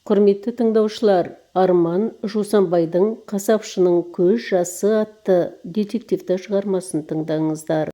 Құрметті тыңдаушылар, Арман Жусанбайдың «Қасапшының көз жасы» атты детективті шығармасын тыңдаңыздар.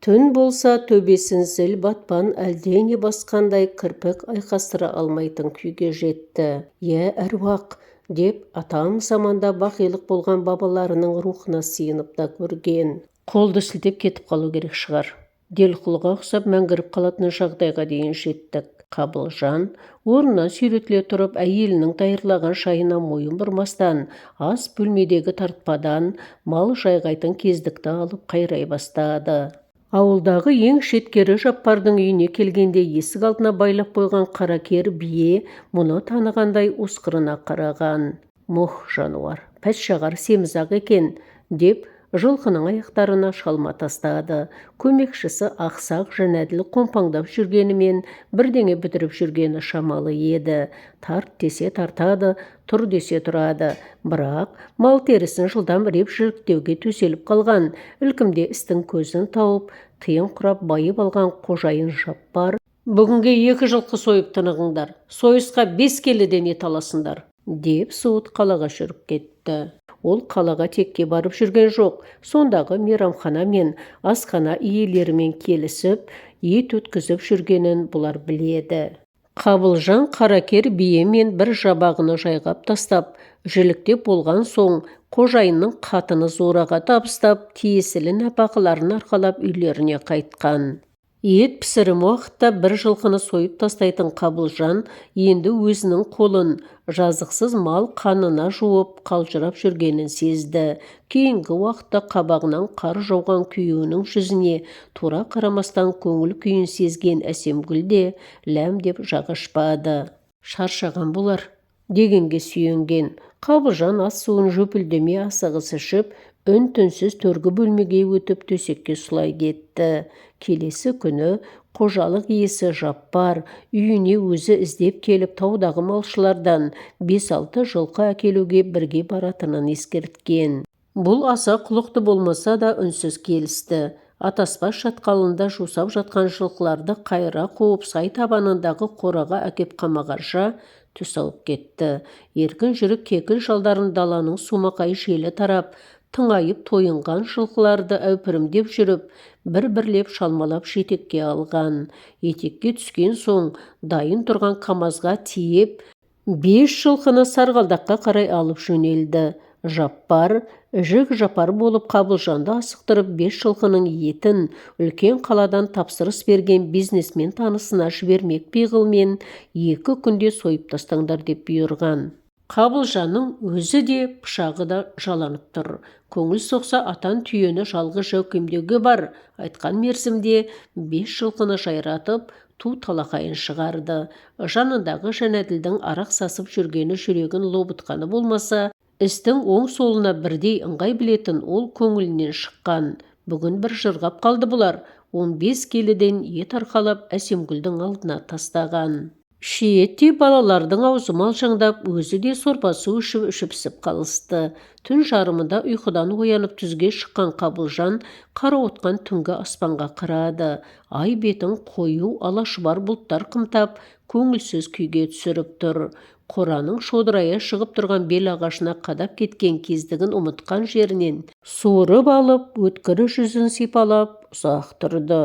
Түн болса, төбесін зіл батпан әлдене басқандай, кірпік айқастыра алмайтын күйге жетті. «Иә, әруақ!» деп атам заманда бақилық болған бабаларының рухына сыйынып та көрген. Қолды сілтеп кетіп қалу керек шығар. Делқұлға ұқсап мәңгіріп қалатын жағдайға дейін жеттік. Қабылжан орнынан сүйретіле тұрып, әйелінің даярлаған шайына мойын бұрмастан, ас бөлмедегі тартпадан мал жайғайтын кездікті алып қайрай бастады. Ауылдағы ең шеткері Жаппардың үйіне келгенде, есік алдына байлап қойған қаракер бие мұны танығандай осқырына қараған. «Мұх, жануар, пәтшағар семіз-ақ екен», – деп жылқының аяқтарына шалма тастады. Көмекшісі ақсақ Жәнәділ қомпаңдап жүргенімен, бірдеңе бітіріп жүргені шамалы еді. Тарт десе тартады, тұр десе тұрады. Бірақ мал терісін жылдам іреп жіліктеуге төселіп қалған, ілкімде істің көзін тауып, тиын құрап байып алған қожайын Жаппар: «Бүгінге екі жылқы сойып тынығыңдар, сойысқа 5 келіден ет аласыңдар», – деп суыт қалаға жүріп кетті. Ол қалаға текке барып жүрген жоқ. Сондағы мейрамхана мен асхана иелерімен келісіп, ет өткізіп жүргенін бұлар біледі. Қабылжан қаракер бие мен бір жабағыны жайғап тастап, жіліктеп болған соң, қожайынның қатыны Зораға табыстап, тиесілі нәпақаларын арқалап үйлеріне қайтқан. Ет пісірім уақытта бір жылқыны сойып тастайтын Қабылжан енді өзінің қолын жазықсыз мал қанына жуып, қалжырап жүргенін сезді. Кейінгі уақытта қабағынан қар жауған күйеуінің жүзіне тура қарамастан көңіл күйін сезген Әсемгүл де ләм деп жақ ашпады. Шаршаған болар дегенге сүйенген Қабылжан ас суын жөпілдемей асығыс ішіп, үн-түнсіз төргі бөлмеге өтіп, төсекке сұлай кетті. Келесі күні қожалық иесі Жаппар үйіне өзі іздеп келіп, таудағы малшылардан бес-алты жылқы әкелуге бірге баратынын ескерткен. Бұл аса құлықты болмаса да, үнсіз келісті. Атаспас шатқалында жусап жатқан жылқыларды қайыра қуып, сай табанындағы қораға әкеп қамағанша түс ауып кетті. Еркін жүріп, кекіл жалдарын даланың сумақай желі тарап, тыңайып тойынған жылқыларды әупірімдеп жүріп, бір-бірлеп шалмалап жетекке алған. Етекке түскен соң, дайын тұрған КамАЗға тиеп, бес жылқыны Сарғалдаққа қарай алып жөнелді. Жаппар жік жапар болып Қабылжанды асықтырып, бес жылқының етін үлкен қаладан тапсырыс берген бизнесмен танысына жібермек пиғылмен 2 күнде сойып тастаңдар деп бұйырған. Қабылжанның өзі де, пышағы да жаланып тұр. Көңіл соқса, атан түйені жалғыз жәукемдеуге бар. Айтқан мерзімде бес жылқыны жайратып, ту талақайын шығарды. Жанындағы Жәнәділдің арақ сасып жүргені жүрегін лобытқаны болмаса, істің оң-солына бірдей ыңғай білетін ол көңілінен шыққан. Бүгін бір жырғап қалды бұлар. 15 келіден ет арқалап, Әсемгүлдің алдына тастаған. Шиеттей балалардың аузы малжаңдап, өзі де сорпа су ішіп, іші пысып қалысты. Түн жарымында ұйқыдан оянып, түзге шыққан Қабылжан қарауытқан түнгі аспанға қарады. Ай бетін қою ала шұбар бұлттар қымтап, көңілсіз күйге түсіріп тұр. Қораның шодырая шығып тұрған бел ағашына қадап кеткен кездігін ұмытқан жерінен суырып алып, өткір жүзін сипалап ұзақ тұрды.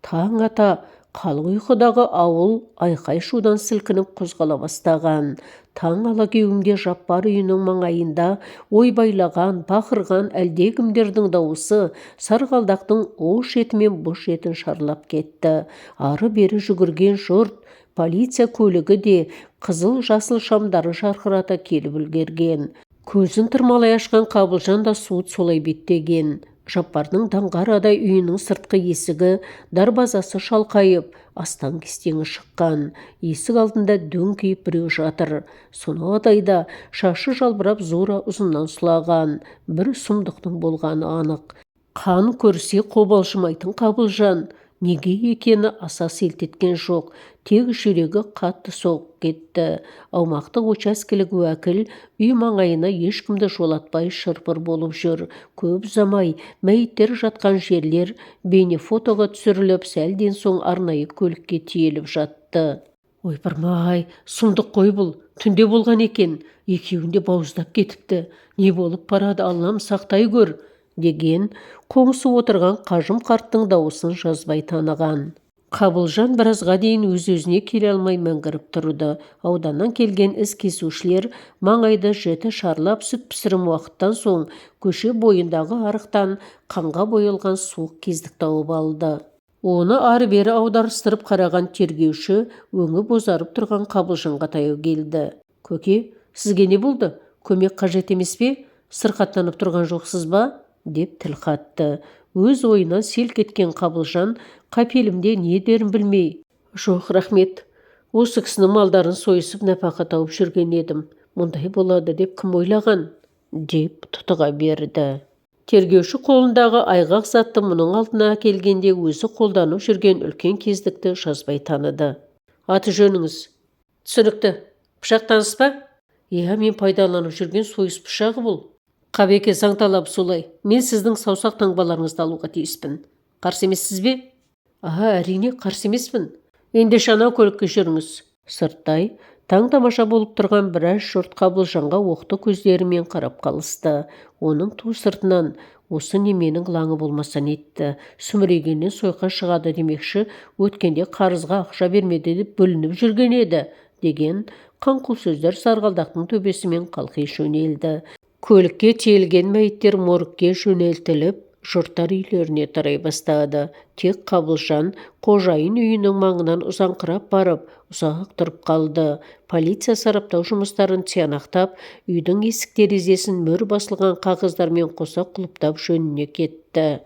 Таң ата қалың ұйқыдағы ауыл айқай-шудан сілкініп қозғала бастаған. Таң алагеуімде Жаппар үйінің маңайында ойбайлаған, бақырған әлдекімдердің дауысы Сарғалдақтың о шеті мен бұ шетін шарлап кетті. Ары-бері жүгірген жұрт, полиция көлігі де қызыл-жасыл шамдары жарқырата келіп үлгерген. Көзін тырмалай ашқан Қабылжан да суыт солай беттеген. Жаппардың даңғарадай үйінің сыртқы есігі, дарбазасы шалқайып, астаң-кестеңі шыққан. Есік алдында дөңкиіп біреу жатыр. Сонадайда шашы жалбырап, Зора ұзыннан сұлаған. Бір сұмдықтың болғаны анық. Қан көрсе қобалжымайтын Қабылжан неге екені аса селт еткен жоқ, тек жүрегі қатты соғып кетті. Аумақтық учаскелік уәкіл үй маңайына ешкімді жолатпай шырпыр болып жүр. Көп ұзамай мәйіттер жатқан жерлер бейнефотоға түсіріліп, сәлден соң арнайы көлікке тиеліп жатты. Ойпырмай, сұмдық қой бұл. Түнде болған екен, екеуін де бауыздап кетіпті. Не болып барады, Аллам, сақтай көр, деген қоңсы отырған Қажым қарттың дауысын жазбай таныған. Қабылжан біразға дейін өз-өзіне келе алмай мәңгіріп тұрды. Ауданнан келген із кесушілер маңайды жіті шарлап, сүт пісірім уақыттан соң көше бойындағы арықтан қанға боялған суық кездік тауып алды. Оны ары-бері аударыстырып қараған тергеуші өңі бозарып тұрған Қабылжанға таяу келді. «Көке, сізге не болды? Көмек қажет емес пе? Сырқаттанып тұрған жоқсыз ба?» деп тіл қатты. Өз ойынан селк еткен Қабылжан қапелімде не дерін білмей, «Жоқ, рахмет, осы кісінің малдарын сойысып нәпақа тауып жүрген едім. Мұндай болады деп кім ойлаған?» деп тұтыға берді. Тергеуші қолындағы айғақ затты мұның алдына әкелгенде өзі қолданып жүрген үлкен кездікті жазбай таныды. «Аты-жөніңіз?» «Түсінікті. Пышақ таныс па?» «Иә, мен пайдаланып жүрген сойыс пышағы бұл». «Қабеке, заң талабы солай. Мен сіздің саусақ таңбаларыңызды алуға тиіспін. Қарсы емессіз бе?» «Аха, әрине, қарсы емеспін. Ендеше анау көлікке жүріңіз». Сырттай таң-тамаша болып тұрған біраз жұрт Қабылжанға оқты көздерімен қарап қалысты. Оның ту сыртынан осы неменің лаңы болмаса нетті, сүмірейгеннен сойқан шығады демекші, өткенде қарызға ақша бермеді деп бүлініп жүрген еді деген қаңқу сөздер сарғалдақтың төбесімен қалқи жөнелді. Көлікке тиелген мәйіттер моргке жөнелтіліп, жұрттар үйлеріне тарай бастады. Тек Қабылжан қожайын үйінің маңынан ұзаңқырап барып, ұзақ тұрып қалды. Полиция сараптау жұмыстарын тиянақтап, үйдің есік-терезесін мөр басылған қағаздармен қоса құлыптап жөніне кетті.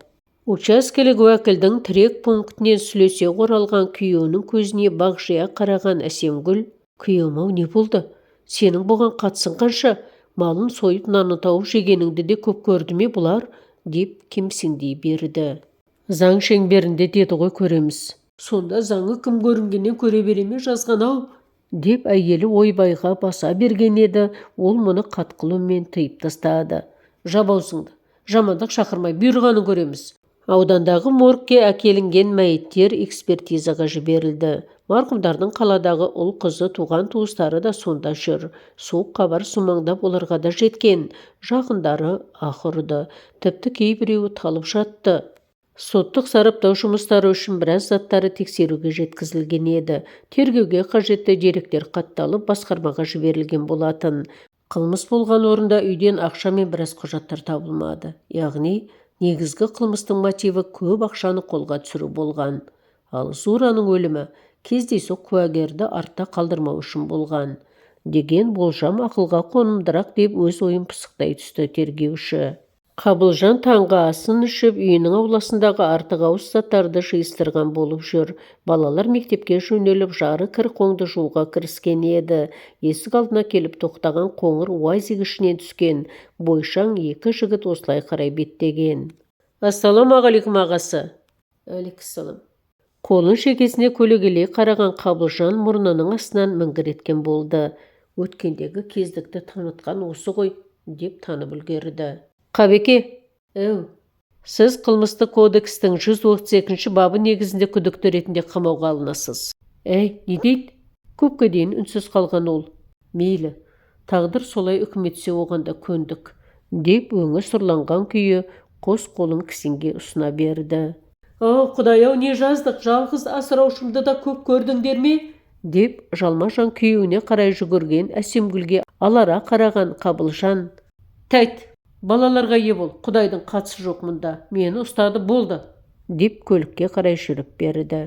Учаскелік уәкілдің тірек пунктінен сүлесе оралған күйеуінің көзіне бағжия қараған Әсемгүл, «Күйеуім-ау, не болды? Сенің бұған қатысың қанша? Малын сойып, нанын тауып жегеніңді де көп көрді ме бұлар?» деп кемсеңдей берді. «Заң шеңберінде деді ғой, көреміз». «Сонда заңы кім көрінгеннен көре бере ме жазған-ау?» деп әйелі ойбайға баса берген еді, ол мұны қатқыл үнмен тыйып тастады. «Жап аузыңды, жамандық шақырмай, бұйырғанын көреміз». Аудандағы моргке әкелінген мәйіттер экспертизаға жіберілді. Марқұмдардың қаладағы ұл-қызы, туған-туыстары да сонда жүр. Суық хабар сумаңдап оларға да жеткен. Жақындары аһ ұрды. Тіпті кейбіреуі талып жатты. Соттық сараптау жұмыстары үшін біраз заттары тексеруге жеткізілген еді. Тергеуге қажетті деректер қатталып, басқармаға жіберілген болатын. Қылмыс болған орында үйден ақша мен біраз құжаттар табылмады. Яғни, негізгі қылмыстың мотиві көп ақшаны қолға түсіру болған. Ал Зураның өлімі кездейсоқ куәгерді артта қалдырмау үшін болған деген болжам ақылға қонымдырақ деп өз ойын пысықтай түсті тергеуші. Қабылжан таңғы асын ішіп, үйінің ауласындағы артық ауыс заттарды жиыстырған болып жүр. Балалар мектепке жөнеліп, жары кір-қоңды жууға кіріскен еді. Есік алдына келіп тоқтаған қоңыр уазик ішінен түскен бойшаң екі жігіт осылай қарай беттеген. «Ассалаумағалейкум, ағасы». «Әлейкуссалам». Қолын шекесіне көлегейлей қараған Қабылжан мұрнының астынан міңгір еткен болды. Өткендегі кездікті танытқан осы ғой деп танып үлгерді. «Қабеке, әу, сіз қылмыстық кодекстің 132 бабы негізінде күдікті ретінде қамауға алынасыз». «Әй, не дейді?» Көпке дейін үнсіз қалған ол, «Мейлі, тағдыр солай үкім етсе оған да көндік», деп өңі сұрланған күйі қос қолын кісенге ұсына берді. «О, Құдай-ау, не жаздық, жалғыз асыраушымды да көп көрдіңдер ме?» деп жалма-жан күйеуіне қарай жүгірген Әсемгүлге алара қараған Қабылжан, «Тәйт, балаларға ие бол, Құдайдың қатысы жоқ мұнда, мені ұстады болды», деп көлікке қарай жүріп берді.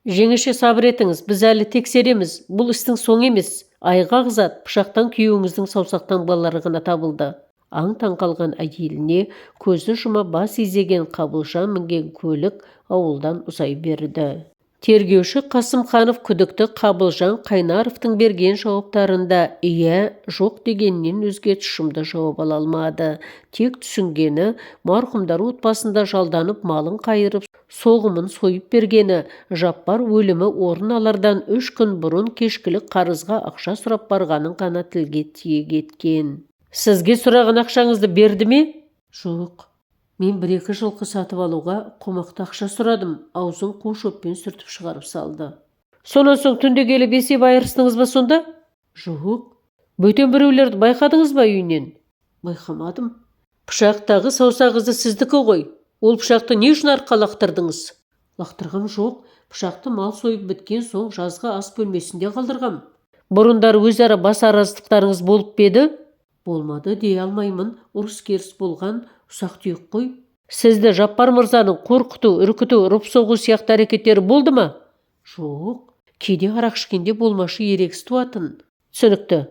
«Жеңеше, сабыр етіңіз, біз әлі тексереміз, бұл істің соңы емес. Айғақ зат пышақтан күйеуіңіздің саусақ таңбалары ғана табылды». Аң-таң қалған әйеліне көзін жұма бас изеген Қабылжан мінген көлік ауылдан ұзай берді. Тергеуші Қасымханов күдікті Қабылжан Қайнаровтың берген жауаптарында иә, жоқ дегеннен өзге тұшымды жауап ала алмады. Тек түсінгені, марқұмдар отбасында жалданып малын қайырып, соғымын сойып бергені, Жаппар өлімі орын алардан 3 күн бұрын кешкілік қарызға ақша сұрап барғанын ғана тілге тиек еткен. «Сізге сұраған ақшаңызды берді ме?» «Жоқ. Мен 1-2 жылқы сатып алуға қомақты ақша сұрадым, аузын қу шөппен сүртіп шығарып салды». «Сонан соң түнде келіп есеп айырыстыңыз ба сонда?» «Жоқ». Бөтен біреулерді байқадыңыз ба үйінен? Байқамадым. Пышақтағы саусақ ізі сіздікі ғой. Ол пышақты не үшін арққа лақтырдыңыз? Лақтырғам жоқ. Пышақты мал сойып біткен соң жазғы ас бөлмесінде қалдырғам. Бұрындары өзара бас араздықтарыңыз болып па еді? Болмады дей алмаймын. Ұрыс-керіс болған ұсақ-түйек қой. Сізді Жаппар мырзаның қорқыту, үркіту, ұрып-соғу сияқты әрекеттері болды ма? Жоқ. Кейде арақ ішкенде болмашы ерегіс туатын. Түсінікті.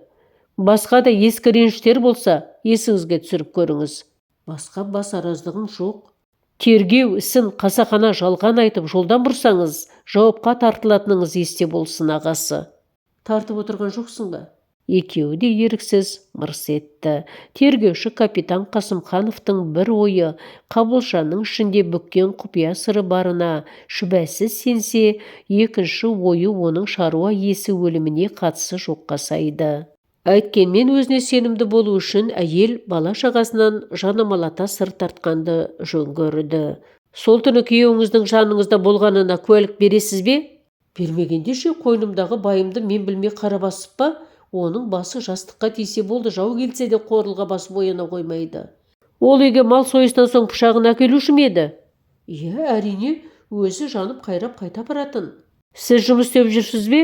Басқа да ескі реніштер болса, есіңізге түсіріп көріңіз. Басқа бас араздығым жоқ. Тергеу ісін қасақана жалған айтып жолдан бұрсаңыз, жауапқа тартылатыныңыз есте болсын, ағасы. Тартып отырған жоқсың ба? Екеуі де еріксіз мырс етті. Тергеуші капитан Қасымхановтың бір ойы Қабылжанның ішінде бүккен құпия сыры барына шүбәсіз сенсе, екінші ойы оның шаруа иесі өліміне қатысы жоққа сайды. Әйткенмен өзіне сенімді болу үшін әйел бала-шағасынан жанамалата сыр тартқанды жөн көрді. Сол түні күйеуіңіздің жаныңызда болғанына куәлік бересіз бе? Бермегенде ше, қойнымдағы байымды мен білмей қара басып па? Оның басы жастыққа тисе болды, жау келсе де қорылға басып ояна қоймайды. Ол үйге мал сойыстан соң пышағын әкелуші ме еді? Иә, әрине, өзі жанып қайрап қайта апаратын. Сіз жұмыс істеп жүрсіз бе?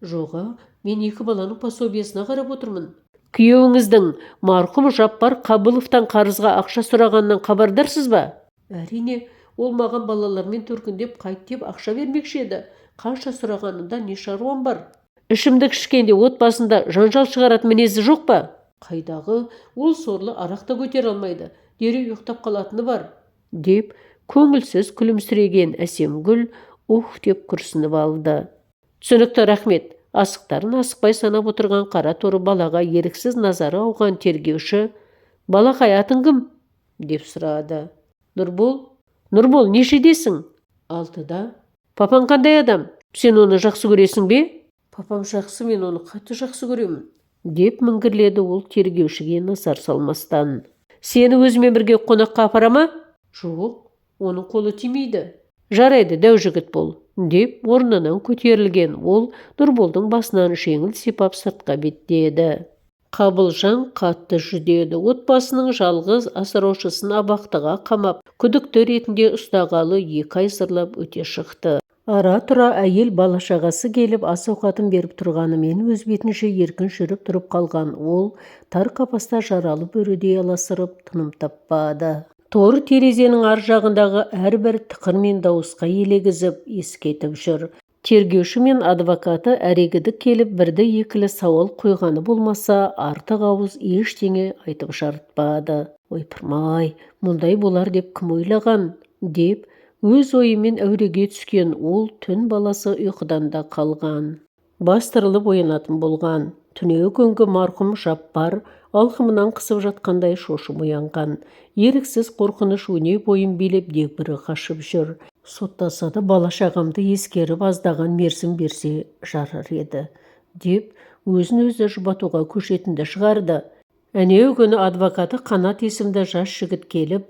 Жоға, мен екі баланың пособиесіне қарап отырмын. Күйеуіңіздің марқұм Жаппар Қабыловтан қарызға ақша сұрағанынан хабардарсыз ба? Әрине, ол маған балалармен төркіндеп қайт деп ақша бермекші еді. Қанша сұрағанында не шаруам бар? Ішімдік ішкенде отбасында жанжал шығаратын мінезі жоқ па? Қайдағы, ол сорлы арақ та көтере алмайды, дереу ұйықтап қалатыны бар, деп көңілсіз күлімсіреген Әсемгүл ух деп күрсініп алды. Түсінікті, рахмет. Асықтарын асықпай санап отырған қара торы балаға еріксіз назары ауған тергеуші, «Балақай, атың кім?» деп сұрады. Нұрбол. Нұрбол, нешедесің? 6-да. Папаң қандай адам? Сен оны жақсы көресің бе? Папам жақсы, мен оны қатты жақсы көремін, деп міңгірледі ол тергеушіге назар салмастан. Сені өзімен бірге қонаққа апара ма? Жоқ, оның қолы тимейді. Жарайды, дәу жігіт бол, деп орнынан көтерілген ол Нұрболдың басынан жеңіл сипап сыртқа беттеді. Қабылжан қатты жүдеді. Отбасының жалғыз асыраушысын абақтыға қамап, күдікті ретінде ұстағалы 2 ай зырлап өте шықты. Ара-тұра әйел бала-шағасы келіп ас-ауқатын беріп тұрғанымен өз бетінше еркін жүріп тұрып қалған ол тар қапаста жаралы бөрідей аласырып тыным таппады. Тор терезенің ар жағындағы әрбір тықыр мен дауысқа елегізіп ескетіп жүр. Тергеуші мен адвокаты әрегідік келіп бірді-екілі сауал қойғаны болмаса, артық ауыз ештеңе айтып жарытпады. Ойпырмай, мұндай болар деп кім ойлаған, деп өз ойымен әуреге түскен ол түн баласы ұйқыдан да қалған. Бастырылып оянатын болған. Түнеу күнгі марқұм Жаппар алқымынан қысып жатқандай шошып оянған. Еріксіз қорқыныш өне бойын билеп дегбірі қашып жүр. Соттаса да бала-шағамды ескеріп аздаған мерзім берсе жарар еді, деп өзін өзі жұбатуға көшетінді шығарды. Әнеу күні адвокаты Қанат есімді жас жігіт келіп,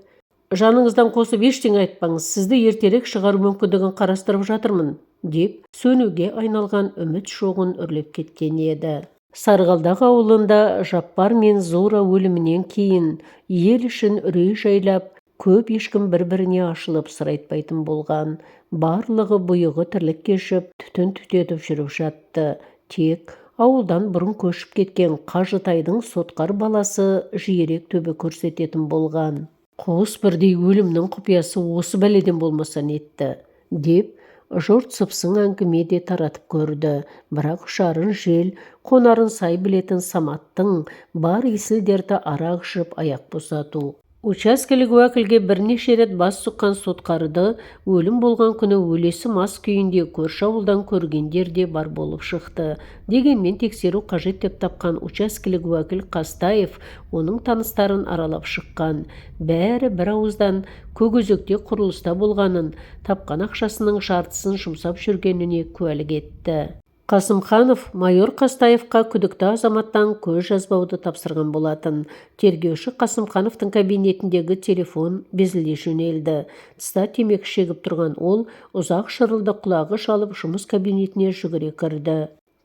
«Жаныңыздан қосып ештеңе айтпаңыз, сізді ертерек шығару мүмкіндігін қарастырып жатырмын», деп сөнуге айналған үміт шоғын үрлеп кеткен еді. Сарғалдақ ауылында Жаппар мен Зура өлімінен кейін ел ішін үрей жайлап, көп ешкім бір-біріне ашылып сыр айтпайтын болған. Барлығы бұйығы тірлік кешіп, түтін түтетіп жүріп жатты. Тек ауылдан бұрын көшіп кеткен Қажытайдың сотқар баласы жиірек төбе көрсететін болған. Қос бірдей өлімнің құпиясы осы бәледен болмаса нетті, деп жұрт сыпсың әңгіме де таратып көрді. Бірақ ұшарын жел, қонарын сай білетін Саматтың бар есіл дерті арақ ішіп аяқ босату. Учаскелік уәкілге бірнеше рет бас сұққан сотқарды өлім болған күні өлесі мас күйінде көрші ауылдан көргендер де бар болып шықты. Дегенмен тексеру қажет деп тапқан учаскелік уәкіл Қастаев оның таныстарын аралап шыққан. Бәрі бір ауыздан Көкөзекте құрылыста болғанын, тапқан ақшасының жартысын жұмсап жүргеніне куәлік етті. Қасымханов майор Қастаевқа күдікті азаматтан көз жазбауды тапсырған болатын. Тергеуші Қасымхановтың кабинетіндегі телефон безілдей жөнелді. Тыста темекі шегіп тұрған ол ұзақ шырылды құлағы шалып жұмыс кабинетіне жүгіре кірді.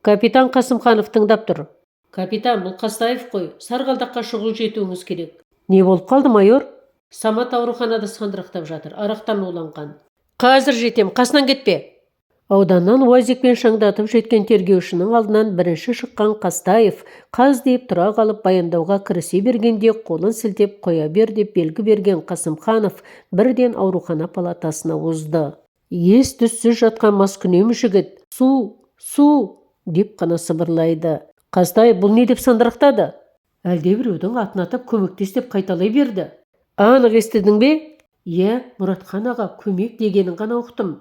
Капитан Қасымханов тыңдап тұр. Капитан, бұл Қастаев қой. Сарғалдаққа шұғыл жетуіңіз керек. Не болып қалды, майор? Самат ауруханада сандырақтап жатыр, арақтан уланған. Қазір жетем, қасынан кетпе. Ауданнан уазикпен шаңдатып жеткен тергеушінің алдынан бірінші шыққан Қастаев қаз деп тұра қалып, баяндауға кірісе бергенде қолын сілтеп қоя бер деп белгі берген Қасымханов бірден аурухана палатасына озды. Ес-түссіз жатқан маскүнем жігіт «Су, су!» деп қана сыбырлайды. Қастаев бұл не деп сандырақтады? Әлде біреудің атын атап, көмектес деп қайталай берді. Анық естідің бе? Иә, Мұратхан аға, көмек дегенін ғана ұқтым.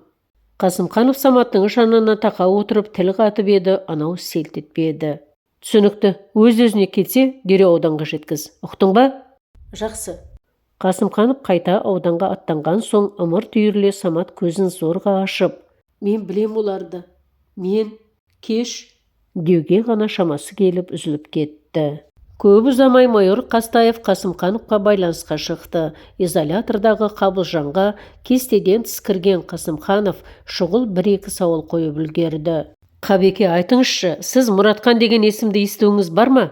Қасымханов Саматтың жанына тақау отырып тіл қатып еді, анау селт етпеді. Түсінікті. Өз-өзіне келсе, дереу ауданға жеткіз. Ұқтың ба? Жақсы. Қасымханов қайта ауданға аттанған соң, ымырт үйіріле Самат көзін зорға ашып, «Мен білем оларды, мен кеш» деуге ғана шамасы келіп, үзіліп кетті. Көп ұзамай майор Қастаев Қасымхановқа байланысқа шықты. Изолятордағы Қабылжанға кестеден тыс кірген Қасымханов шұғыл бір-екі сауал қойып үлгерді. Қабеке, айтыңызшы, сіз Мұратхан деген есімді естуіңіз бар ма?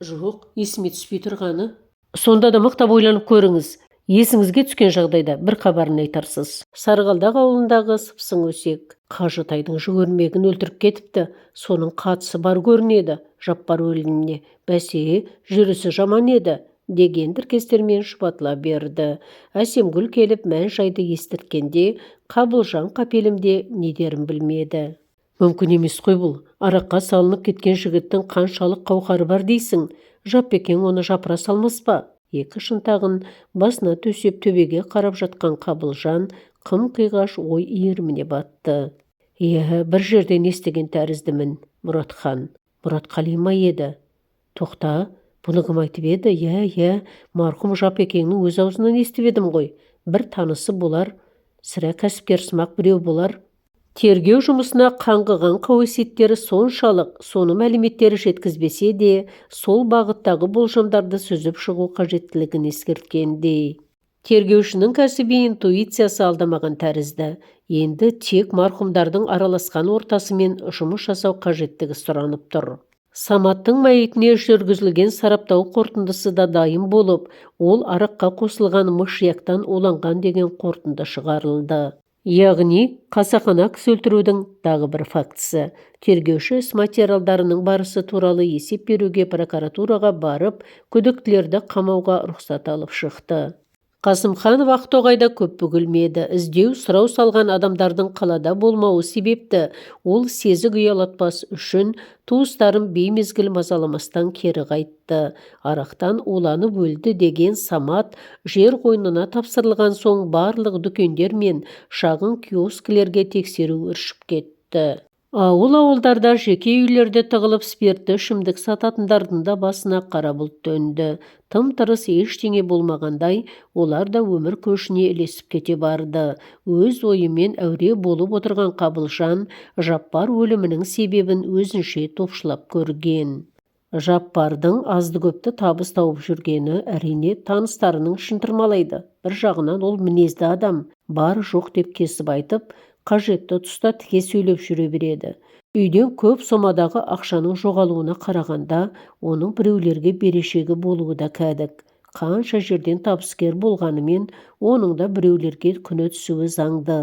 Жоқ, есіме түспей тұрғаны. Сонда да мықтап ойланып көріңіз. Есіңізге түскен жағдайда бір хабарын айтарсыз. Сарғалдақ ауылындағы сыпсың өсек. Қажытайдың жүгермегін өлтіріп кетіпті. Соның қатысы бар көрінеді Жаппар өліміне. Бәсе, жүрісі жаман еді деген тіркестермен жұбатыла берді. Әсемгүл келіп мән-жайды естірткенде, Қабылжан қапелімде не дерін білмеді. Мүмкін емес қой бұл. Араққа салынып кеткен жігіттің қаншалық қауқары бар дейсің? Жаппекең оны жапыра салмас па? Екі шынтағын басына төсеп төбеге қарап жатқан Қабылжан қым-қиғаш ой иіріміне батты. Иә, бір жерден естіген тәріздімін. Мұратхан. Мұратқали ма еді? Тоқта, бұны кім айтып еді? Иә, иә, марқұм Жапекеңнің өз аузынан естіп едім ғой. Бір танысы болар, сірә, кәсіпкер сымақ біреу болар. Тергеу жұмысына қаңғыған қауесеттері соншалық, соны мәліметтері жеткізбесе де, сол бағыттағы болжамдарды сүзіп шығу қажеттілігін ескерткендей. Тергеушінің кәсіби интуициясы алдамаған тәрізді. Енді тек марқұмдардың араласқан ортасымен жұмыс жасау қажеттігі сұранып тұр. Саматтың мәйітіне жүргізілген сараптау қорытындысы да дайын болып, ол араққа қосылған мышьяктан уланған деген қорытынды шығарылды. Яғни, қасақана кісі өлтірудің тағы бір фактісі. Тергеуші іс материалдарының барысы туралы есеп беруге прокуратураға барып, күдіктілерді қамауға рұқсат алып шықты. Қасымханов Ақтоғайда көп бөгелмеді. Іздеу, сұрау салған адамдардың қалада болмауы себепті ол сезік ұялатпас үшін туыстарын беймезгіл мазаламастан кері қайтты. Арақтан уланып өлді деген Самат жер қойнына тапсырылған соң, барлық дүкендер мен шағын киоскілерге тексеру өршіп кетті. Ауыл-ауылдарда жеке үйлерде тығылып спиртті ішімдік сататындардың да басына қара бұлт төнді. Тым-тырыс ештеңе болмағандай, олар да өмір көшіне ілесіп кете барды. Өз ойымен әуре болып отырған Қабылжан Жаппар өлімінің себебін өзінше топшылап көрген. Жаппардың азды-көпті табыс тауып жүргені, әрине, таныстарының ішін тырмалайды. Бір жағынан, ол мінезді адам, бар жоқ деп кесіп айтып, қажетті тұста тіке сөйлеп жүре береді. Үйден көп сомадағы ақшаның жоғалуына қарағанда, оның біреулерге берешегі болуы да кәдік. Қанша жерден табыскер болғанымен, оның да біреулерге күні түсуі заңды.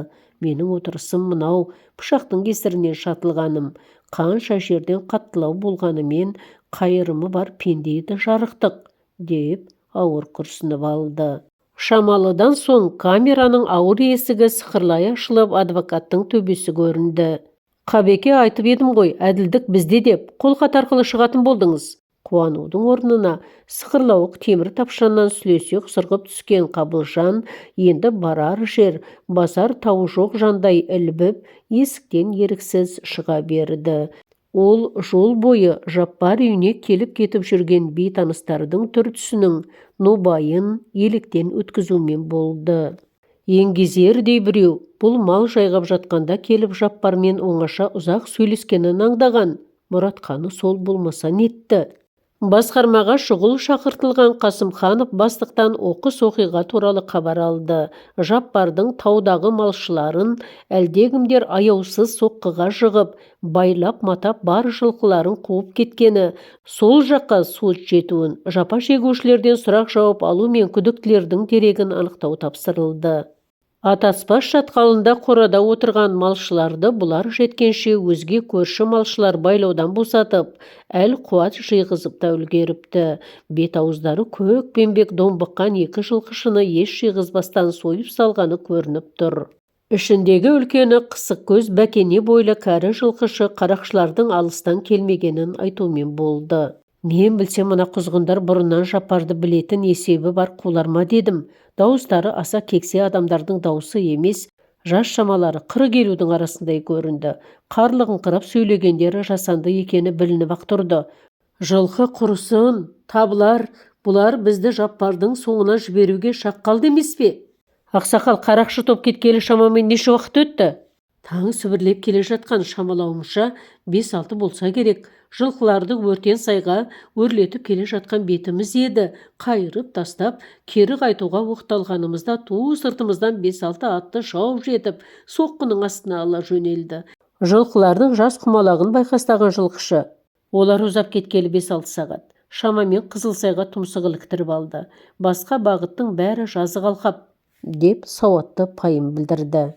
Менің отырысым мынау, пышақтың кесірінен шатылғаным. Қанша жерден қаттылау болғанымен, қайырымы бар пенде еді жарықтық, деп ауыр күрсініп алды. Шамалыдан соң камераның ауыр есігі сықырлай ашылып, адвокаттың төбесі көрінді. Қабеке, айтып едім ғой, әділдік бізде деп, қолхат арқылы шығатын болдыңыз. Қуанудың орнына сықырлауық темір тапшаннан сүлесеқ сырғып түскен Қабылжан енді барар жер, басар тауы жоқ жандай ілбіп, есіктен еріксіз шыға берді. Ол жол бойы Жаппар үйіне келіп-кетіп жүрген бейтаныстардың түр-түсінің нобайын електен өткізумен болды. Еңгезердей біреу бұл мал жайғап жатқанда келіп Жаппармен оңаша ұзақ сөйлескенін аңдаған Мұратқаны сол болмаса нетті. Басқармаға шұғыл шақыртылған Қасымханов бастықтан оқыс оқиға туралы хабар алды. Жаппардың таудағы малшыларын әлдекімдер аяусыз соққыға жығып, байлап-матап бар жылқыларын қуып кеткені, сол жаққа суыт жетуін, жапа шегушілерден сұрақ-жауап алу мен күдіктілердің дерегін анықтау тапсырылды. Атаспас шатқалында қорада отырған малшыларды бұлар жеткенше өзге көрші малшылар байлаудан босатып, әл-қуат жиғызып та үлгеріпті. Бет-ауыздары көкпеңбек домбыққан екі жылқышыны ес жиғызбастан сойып салғаны көрініп тұр. Ішіндегі үлкені қысық көз бәкене бойлы кәрі жылқышы қарақшылардың алыстан келмегенін айтумен болды. Мен білсем, мына құзғындар бұрыннан Жаппарды білетін есебі бар қулар ма дедім. Дауыстары аса кексе адамдардың даусы емес, жас шамалары 40-50-дің арасындай көрінді. Қарлығыңқырап сөйлегендері жасанды екені білініп-ақ тұрды. Жылқы құрысын, табылар, бұлар бізді Жаппардың соңынан жіберуге шақ қалды емес пе? Ақсақал, қарақшы топ кеткелі шамамен неше уақыт өтті? Таң сібірлеп келе жатқан, шамалауымша 5-6 болса керек. Жылқыларды өртен сайға өрлетіп келе жатқан бетіміз еді. Қайырып тастап, кері қайтуға оқталғанымызда ту сыртымыздан 5-6 атты шауып жетіп, соққының астына ала жөнелді. Жылқылардың жас құмалағын байқастаған жылқышы. Олар ұзап кеткелі 5-6 сағат. Шамамен Қызылсайға тұмсық іліктіріп алды. Басқа бағыттың бәрі жазық алқап, деп сауатты пайым білдірді.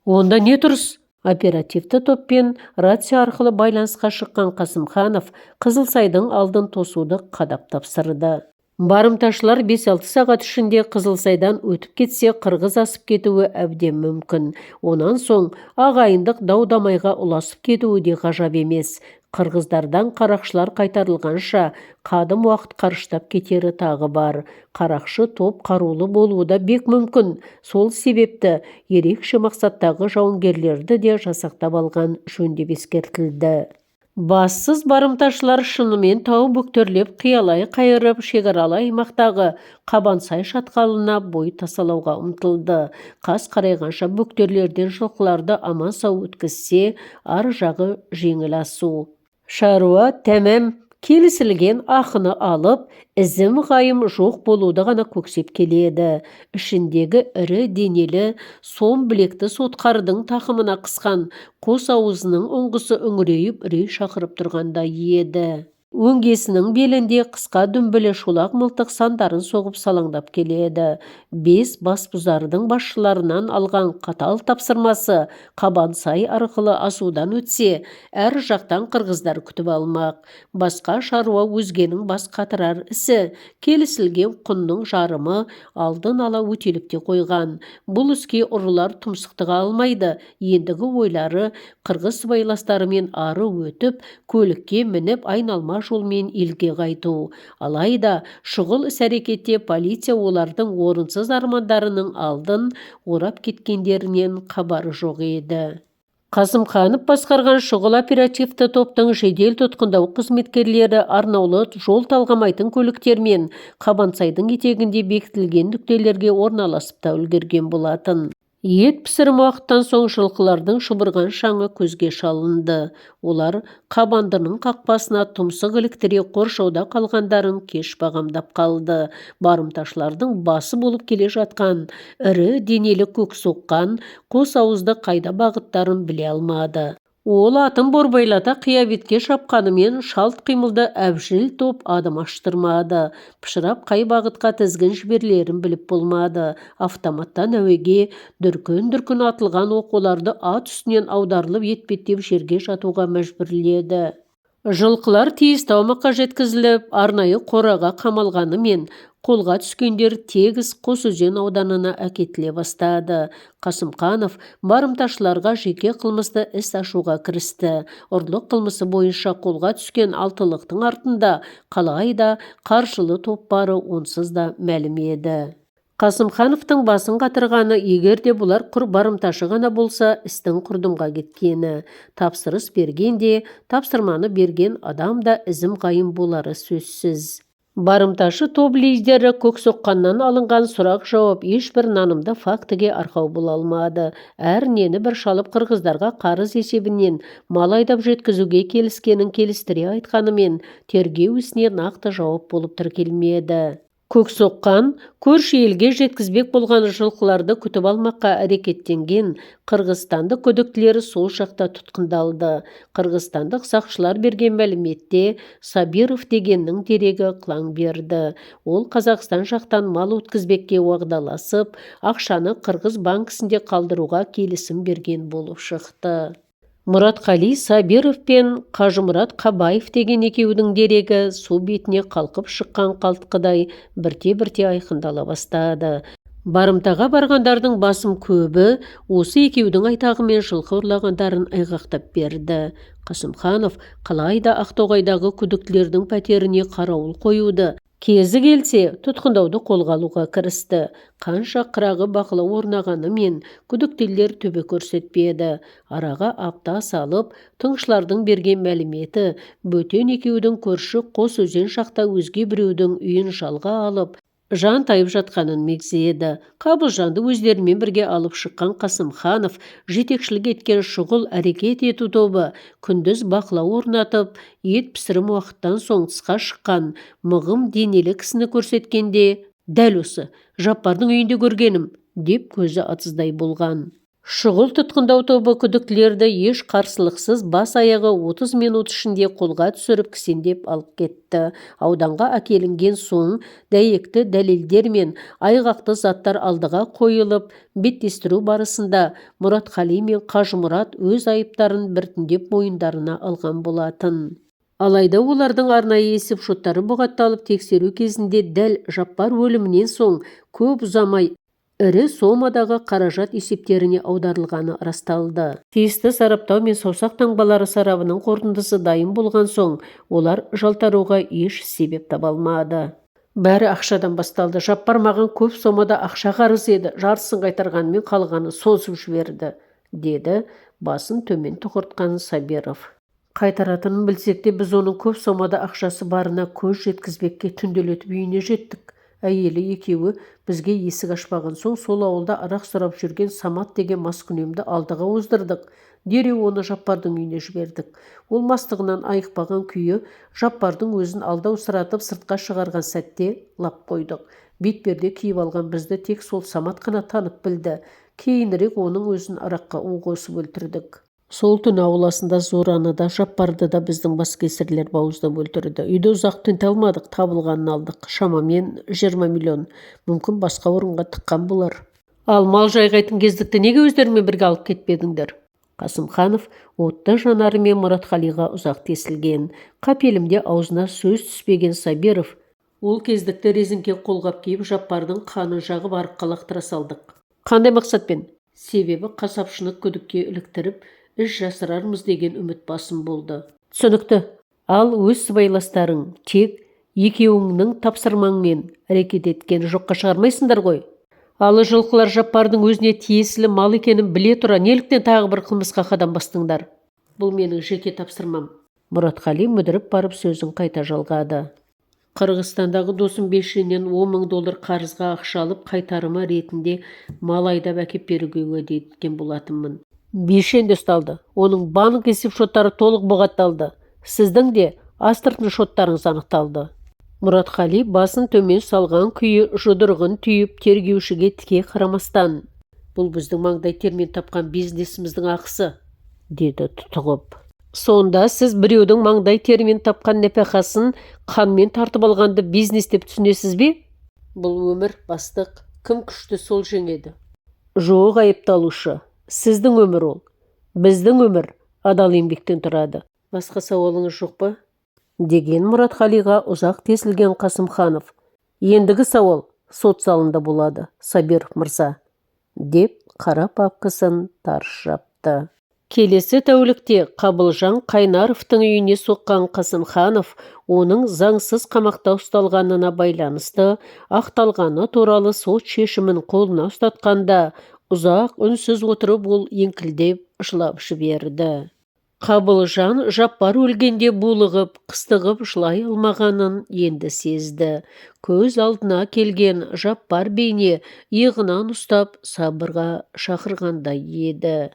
Онда не тұрыс? Оперативті топпен рация арқылы байланысқа шыққан Қасымханов Қызылсайдың алдын тосуды қадап тапсырды. Барымташылар 5-6 сағат ішінде Қызылсайдан өтіп кетсе, қырғыз асып кетуі әбден мүмкін. Онан соң ағайындық дау-дамайға ұласып кетуі де ғажап емес. Қырғыздардан қарақшылар қайтарылғанша қадым уақыт қарыштап кетері тағы бар. Қарақшы топ қарулы болуы да бек мүмкін. Сол себепті ерекше мақсаттағы жауынгерлерді де жасақтап алған жөн деп ескертілді. Бассыз барымташылар шынымен тау бөктерлеп қиялай қайырып шекаралы аймақтағы Қабансай шатқалына бой тасалауға ұмтылды. Қас қарайғанша бөктерлерден жылқыларды аман-сау өткізсе, ар жағы жеңіл асу. Шаруа тәмам келісілген ақыны алып, ізім-ғайым жоқ болуды ғана көксеп келеді. Ішіндегі ірі денелі, сом білекті сотқардың тақымына қысқан қос ауызының ұңғысы үңірейіп үрей шақырып тұрғандай еді. Өңгесінің белінде қысқа дүмбілі шолақ мылтық сандарын соғып салаңдап келеді. 5 басбұзардың басшыларынан алған қатал тапсырмасы Қабансай арқылы асудан өтсе, әр жақтан қырғыздар күтіп алмақ. Басқа шаруа өзгенің бас қатырар ісі, келісілген құнның жарымы алдын ала өтеліп те қойған. Бұл іске ұрылар тұмсықтыға алмайды. Ендігі ойлары қырғыз сыбайластарымен ары өтіп, көлікке мініп айналма жолмен елге қайту. Алайда шұғыл іс-әрекетте полиция олардың орынсыз армандарының алдын орап кеткендерінен хабары жоқ еді. Қасымханов басқарған шұғыл оперативті топтың жедел тұтқындау қызметкерлері арнаулы жол талғамайтын көліктермен Қабансайдың етегінде бекітілген нүктелерге орналасып та үлгерген болатын. Ет пісірім уақыттан соң жылқылардың шұбырған шаңы көзге шалынды. Олар Қабандының қақпасына тұмсық іліктіре қоршауда қалғандарын кеш бағамдап қалды. Барымташылардың басы болып келе жатқан ірі денелі көк соққан қос ауызды қайда бағыттарын біле алмады. Ол атын борбайлата қия бетке шапқанымен шалт қимылды әбжіл топ адым аштырмады. Пышырап қай бағытқа тізгін жіберілерін біліп болмады. Автоматтан әуеге дүркін-дүркін атылған оқ оларды ат үстінен аударылып етпеттеп жерге жатуға мәжбүрледі. Жылқылар тиісті аумаққа жеткізіліп, арнайы қораға қамалғанымен қолға түскендер тегіс Қосөзен ауданына әкетіле бастады. Қасымқанов барымташыларға жеке қылмысты іс ашуға кірісті. Ұрлық қылмысы бойынша қолға түскен алтылықтың артында қалайда қаржылы топ бары онсыз да мәлім еді. Қасымхановтың басын қатырғаны, егер де бұлар құр барымташы ғана болса, істің құрдымға кеткені. Тапсырыс берген де, тапсырманы берген адам да ізім-ғайым болары сөзсіз. Барымташы топ лидері Көксоққаннан алынған сұрақ-жауап ешбір нанымды фактіге арқау бола алмады. Әр нені бір шалып қырғыздарға қарыз есебінен мал айдап жеткізуге келіскенін келістіре айтқанымен, тергеу ісіне нақты жауап болып тіркелмеді. Көксоққан көрші елге жеткізбек болған жылқыларды күтіп алмаққа әрекеттенген қырғызстандық күдіктілер сол жақта тұтқындалды. Қырғызстандық сақшылар берген мәліметте Сабиров дегеннің дерегі қылаң берді. Ол Қазақстан жақтан мал өткізбекке уағдаласып, ақшаны қырғыз банкісінде қалдыруға келісім берген болып шықты. Мұратқали Сабиров пен Қажымұрат Қабаев деген екеуінің дерегі су бетіне қалқып шыққан қалтқыдай бірте-бірте айқындала бастады. Барымтаға барғандардың басым көбі осы екеудің айтағымен жылқы ұрлағандарын айғақтап берді. Қасымханов қалайда Ақтоғайдағы күдіктілердің пәтеріне қарауыл қоюды, кезі келсе тұтқындауды қолға алуға кірісті. Қанша қырағы бақылау орнағанымен күдіктілер төбе көрсетпеді. Араға апта салып, тыңшылардың берген мәліметі бөтен екеудің көрші қос өзен жақта өзге біреудің үйін жалға алып, жантайып жатқанын мегзеді. Қабылжанды өздерімен бірге алып шыққан Қасымханов жетекшілік еткен шұғыл әрекет ету тобы күндіз бақылау орнатып, ет пісірім уақыттан соң тысқа шыққан мығым денелі кісіні көрсеткенде, дәл осы Жаппардың үйінде көргенім, деп көзі атыздай болған. Шұғыл тұтқындау тобы күдіктілерді еш қарсылықсыз бас аяғы 30 минут ішінде қолға түсіріп кісендеп алып кетті. Ауданға әкелінген соң дәйекті дәлелдер мен айғақты заттар алдыға қойылып, беттестіру барысында Мұратқали мен Қажымұрат өз айыптарын біртіндеп мойындарына алған болатын. Алайда олардың арнайы есеп-шоттары бұғатталып, тексеру кезінде дәл Жаппар өлімінен соң көп ұзамай ірі сомадағы қаражат есептеріне аударылғаны расталды. Тиісті сараптау мен саусақ таңбалары сарабының қорытындысы дайын болған соң, олар жалтаруға еш себеп таба алмады. Бәрі ақшадан басталды. Жаппар маған көп сомада ақша қарыз еді, жартысын қайтарғанымен қалғанын созып жіберді, деді басын төмен тұқыртқан Сабиров. Қайтаратынын білсек те, біз оның көп сомада ақшасы барына көз жеткізбекке түнделетіп үйіне жеттік. Әйелі екеуі бізге есік ашпаған соң, сол ауылда арақ сұрап жүрген Самат деген маскүнемді алдыға оздырдық. Дереу оны Жаппардың үйіне жібердік. Ол мастығынан айықпаған күйі Жаппардың өзін алдаусыратып сыртқа шығарған сәтте лап қойдық. Бетперде киіп алған бізді тек сол Самат қана танып білді. Кейінірек оның өзін араққа у қосып өлтірдік. Сол түні ауласында Зораны да, Жаппарды да біздің баскесірлер бауыздап өлтірді. Үйді ұзақ тінте алмадық, табылғанын алдық. Шамамен 20 миллион. Мүмкін басқа орынға тыққан болар. Ал мал жайғайтын кездікті неге өздерімен бірге алып кетпедіңдер? Қасымханов отты жанарымен Мұратқалиға ұзақ тесілген. Қапелімде аузына сөз түспеген Сабиров ол кездікті резіңке қолғап киіп Жаппардың қанын жағып арыққа лақтыра салдық. Қандай мақсатпен? Себебі қасапшыны күдікке іліктіріп, іс жасырармыз деген үміт басым болды. Түсінікті. Ал өз сыбайластарың тек екеуіңнің тапсырмаңмен әрекет еткен жоққа шығармайсыңдар ғой. Ал жылқылар Жаппардың өзіне тиесілі мал екенін біле тұра неліктен тағы бір қылмысқа қадам бастыңдар? Бұл менің жеке тапсырмам. Мұратқали мүдіріп барып сөзін қайта жалғады. Қырғызстандағы досым Бейшеннен 10 000 доллар қарызға ақша алып, қайтарымы ретінде мал айдап әкеп беруге уәде еткен болатынмын. Бейшен де ұсталды. Оның банк есепшоттары толық бұғатталды. Сіздің де астыртын шоттарыңыз анықталды. Мұратқали басын төмен салған күйі жұдырығын түйіп тергеушіге тіке қарамастан, «Бұл біздің маңдай термен тапқан бизнесіміздің ақысы», деді тұтығып. Сонда сіз біреудің маңдай термен тапқан нәпақасын қанмен тартып алғанды бизнес деп түсінесіз бе? Бұл өмір, бастық. Кім күшті сол жеңеді. Жоқ, айыпталушы. Сіздің өмір ол. Біздің өмір адал еңбектен тұрады. Басқа сауалыңыз жоқ па? Деген Мұратқалиға ұзақ тесілген Қасымханов. Ендігі сауал сот залында болады, Сабиров мырза, деп қара папкасын тарс жапты. Келесі тәулікте Қабылжан Қайнаровтың үйіне соққан Қасымханов оның заңсыз қамақта ұсталғанына байланысты ақталғаны туралы сот шешімін қолына ұстатқанда ұзақ үнсіз отырып ол еңкілдеп жылап жіберді. Қабылжан Жаппар өлгенде булығып, қыстығып жылай алмағанын енді сезді. Көз алдына келген Жаппар бейне иығынан ұстап сабырға шақырғандай еді.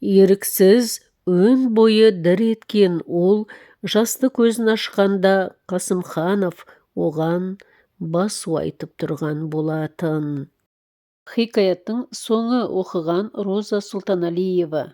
Еріксіз өн бойы дір еткен ол жасты көзін ашқанда Қасымханов оған басу айтып тұрған болатын. Хикаяттың соңы. Оқыған Роза Сұлтаналиева.